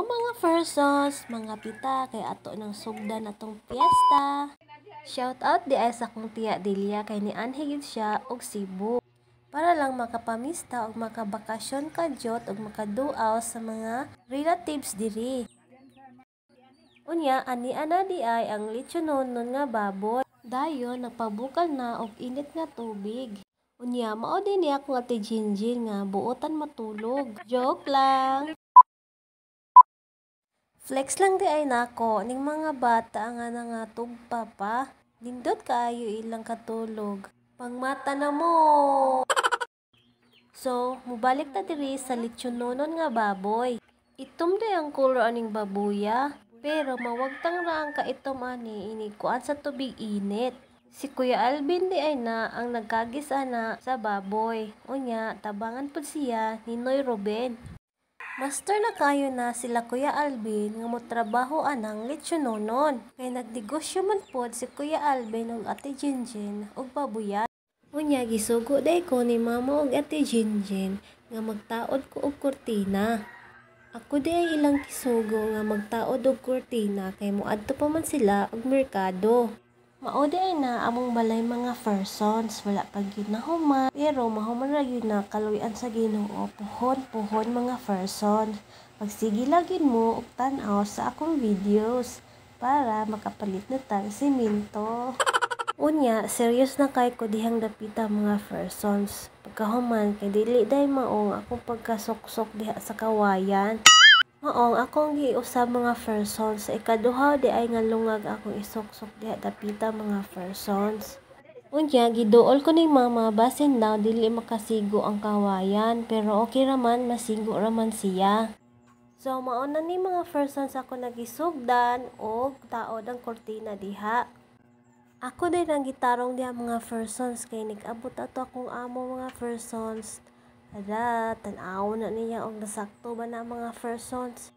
Hello, mga persons, mga pita kay ato ng sugdan atong piyesta. Shout out di ay sa akong tiya Delia kay nianhi gyud siya og Cebu para lang makapamista og makabakasyon kadyot og makaduaw sa mga relatives diri. Unya ani ana di ay ang lechononon nga baboy. Dayon nagpabukal na og init nga tubig. Unya mao din ni akong Ate Jinjin nga buotan matulog. Joke lang. Flex lang di ay nako ning mga bata nga nangatugpa pa. Nindot kaayo ilang katulog. Pangmata na mo. So, mubalik ta diri sa lechononon nga baboy. Itom di ang color aning babuya, pero mawagtang ra ang kaitom ani inig kuan sa tubig init. Si Kuya Alvin di ay na ang nagkagis ana sa baboy. Unya, tabangan pud siya ni Noy Ruben. Master na kayo na sila Kuya Alvin nga motrabaho anang lechononon. Kay nagnegosyo man pod si Kuya Alvin ug Ate Jinjin og babuyan. Unya gisugo day ko ni Mama ug Ate Jinjin nga magtaod ko og kurtina. Ako di ay ilang gisugo nga magtaod og kurtina kay moadto pa man sila og merkado. Mao di ay na among balay, mga persons, wala pa gyud nahuman, pero mahuman ra gyud na kaluoyan sa Ginoo, puhon-puhon, mga persons. Pagsige lang gyud mo og tan-aw sa akong videos para makapalit na tag simento. Unya, serious na kay ko dihang dapita, mga persons. Pagkahuman kay dili day maong akong pagkasuksok diha sa kawayan. Maong akong giusab, mga persons, sa ikaduha di ay nga lungag akong isuksok diha dapita, mga persons. Unya giduol ko ni Mama basin daw dili makasigo ang kawayan, pero okay raman, masigo raman siya. So mao na ni, mga persons, ako nagisugdan og taod ang kurtina diha. Ako din ang gitarong diha, mga persons, kay nag-abot ato akong amo, mga persons. Hala, tan-aw na niya og nasakto ba na, mga persons.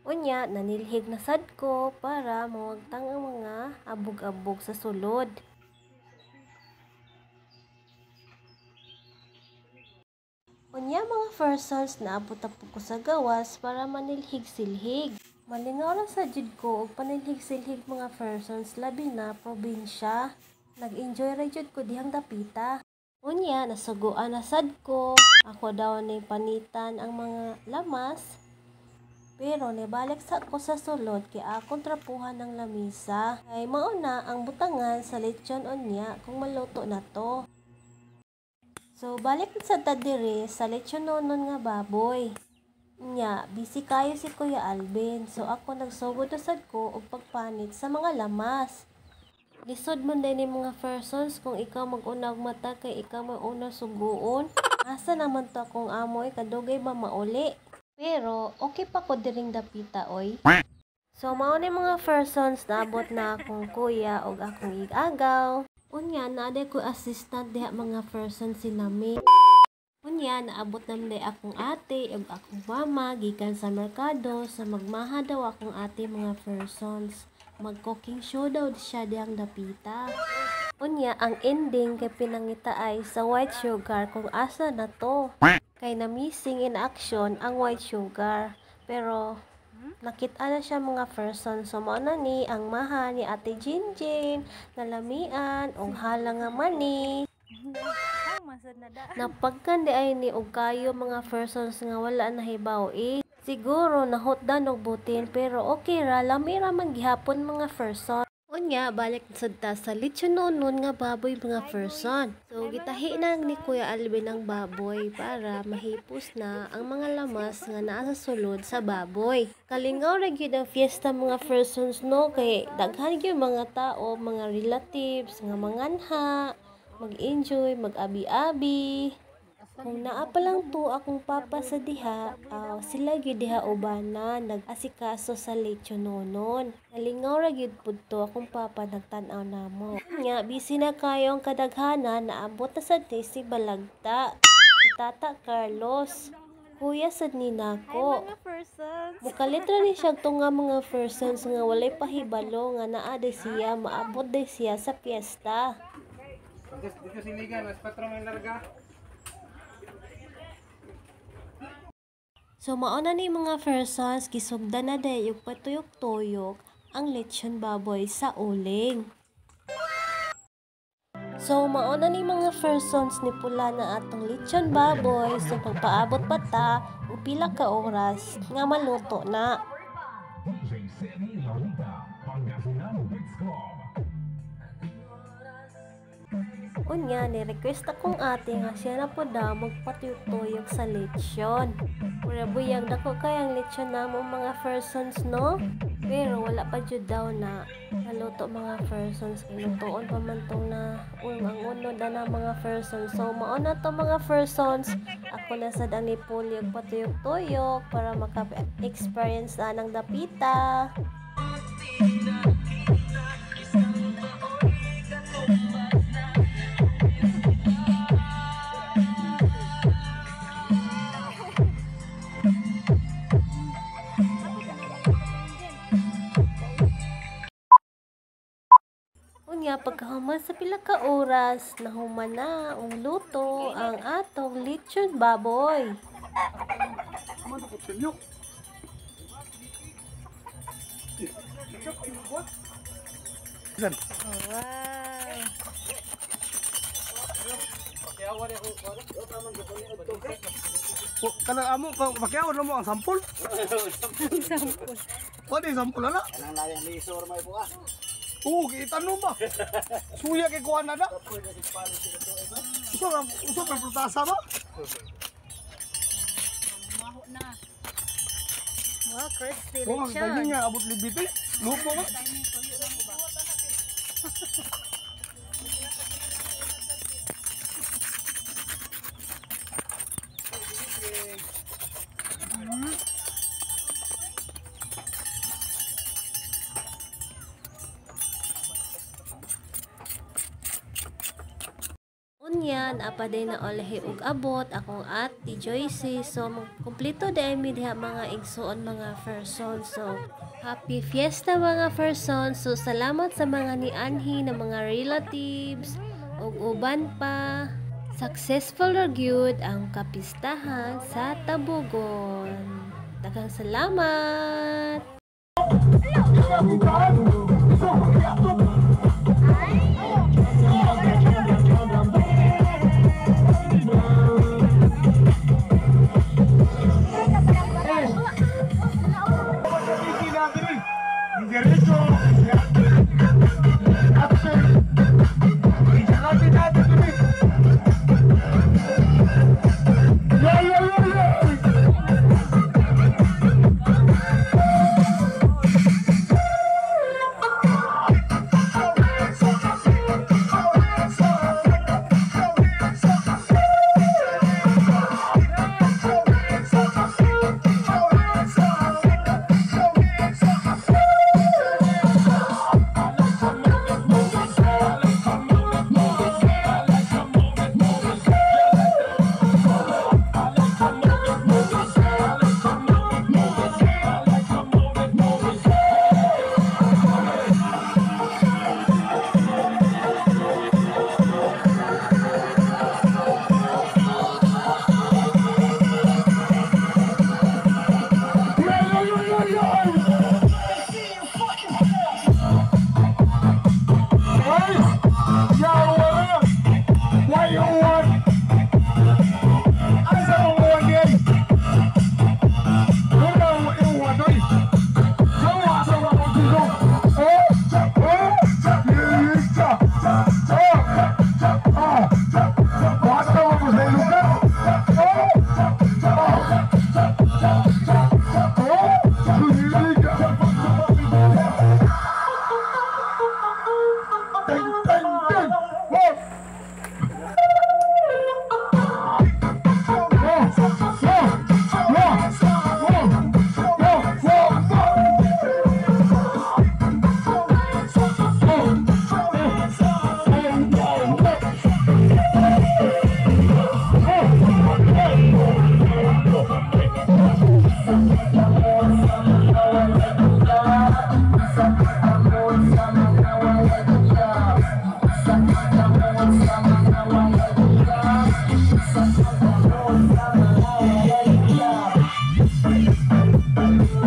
Unya, nanilhig na sad ko para mawagtang ang mga abog-abog sa sulod. Unya, mga persons, naabot na po ko sa gawas para manilhig-silhig. Malingaw ra sa jud ko og panilhig-silhig, mga persons, labi na probinsya. Nag-enjoy ra jud ko dihang dapita. Unya, nasuguan na sad ko. Ako daw ni panitan ang mga lamas. Pero nibalik sa ko sa sulod kay akong trapuhan ng lamisa. Kay mao na ang butangan sa lechon unya kung maluto na to. So balik na sa ta diri sa lechononon nga baboy. Nya, busy kayo si Kuya Alvin. So ako nagsugod na sad ko og pagpanit sa mga lamas. Lisod man din ni, mga persons, kung ikaw mag-una og mata kay ikaw may una suguon. Asa naman to akong amoy, kadugay ba mauli? Pero okay pa ko diring dapita oy. So mao ni, mga persons, naabot na akong kuya og akong igagaw. Unya naa ko assistant diha, mga persons, si Nami. Unya naabot naman day akong ate ug akong mama gikan sa merkado sa magmaha daw akong ate, mga persons. Mag-cooking show daw siya dihang dapita. Unya ang ending kay pinangita ay sa white sugar kung asa na to. Kay na missing in action ang white sugar. Pero nakita na siya, mga person. So mao na ni ang maha ni Ate Jinjin, nalamian og hala nga mani. Napagkan di ay ni og kayo, mga persons, nga wala nahibaw eh. Siguro nahutdan og butin, pero okay ra, lami ra man gihapon, mga person. Unya balik sad ta sa lechononon nga baboy, mga person. So gitahi na ni Kuya Alvin ang baboy para mahipos na ang mga lamas nga naa sa sulod sa baboy. Kalingaw ra gyud ang fiesta, mga persons, no, kay daghan gyud mga tao, mga relatives nga manganha, mag-enjoy, mag-abi-abi. Kung naa pa lang to akong papa sa diha, sila gyud diha ubana nag-asikaso sa lechononon. Nalingaw ra gyud pud to akong papa nagtan-aw namo. Nya busy na kayo ang kadaghanan, naabot na sad ni si Balagta, si Tata Carlos. Kuya sad ni nako. Mukalit ra ni siya tunga, mga persons, nga walay pahibalo nga naa day siya, maabot day siya sa piyesta. Dito siligan, mas 4 may larga. So mao na ni, mga persons, gisugdan na dayon og patuyok-tuyok ang lechon baboy sa uling. So mao na ni, mga persons, ni pula na atong lechon baboy. So pagpaabot pa ta og pila ka oras nga maluto na. DJ Sammy Laurita, Pangasinan Beats Club. Unya, ni request akong ate nga siya na po daw magpatuyok-tuyok sa lechon. Mura buyag dako kay ang lechon namo, mga persons, no? Pero wala pa jud daw na naluto, mga persons, kay lutoon pa man tong na ang unod na mga persons. So mao na to, mga persons, ako na sad ang nipuli og patuyok-tuyok para maka-experience na ng dapita. Unya, pagkahuman sa pila ka oras, nahuman na ang luto ang atong lechon baboy. Ano ko sa inyo? San? Wow! Kanang amo ka pakiaw na mo ang sampol. Sampol. Wala yung sampol ana. Kanang layang lisor may buka. Oo, kita no ba? Suya kay kuan na da. Usa ra prutasa ba? Wow, crispy. Kung ang timing nga abot libite, lupo ba? Unya, naa pa day na ulhi og abot akong ate Joyce. So kumpleto day mi diha, mga igsuon, mga person. So happy fiesta, mga person. So salamat sa mga nianhi na mga relatives ug uban pa. Successful ra gyud ang kapistahan sa Tabogon. Daghang salamat. Diretso, Axel, natin kami. Yeah. Thank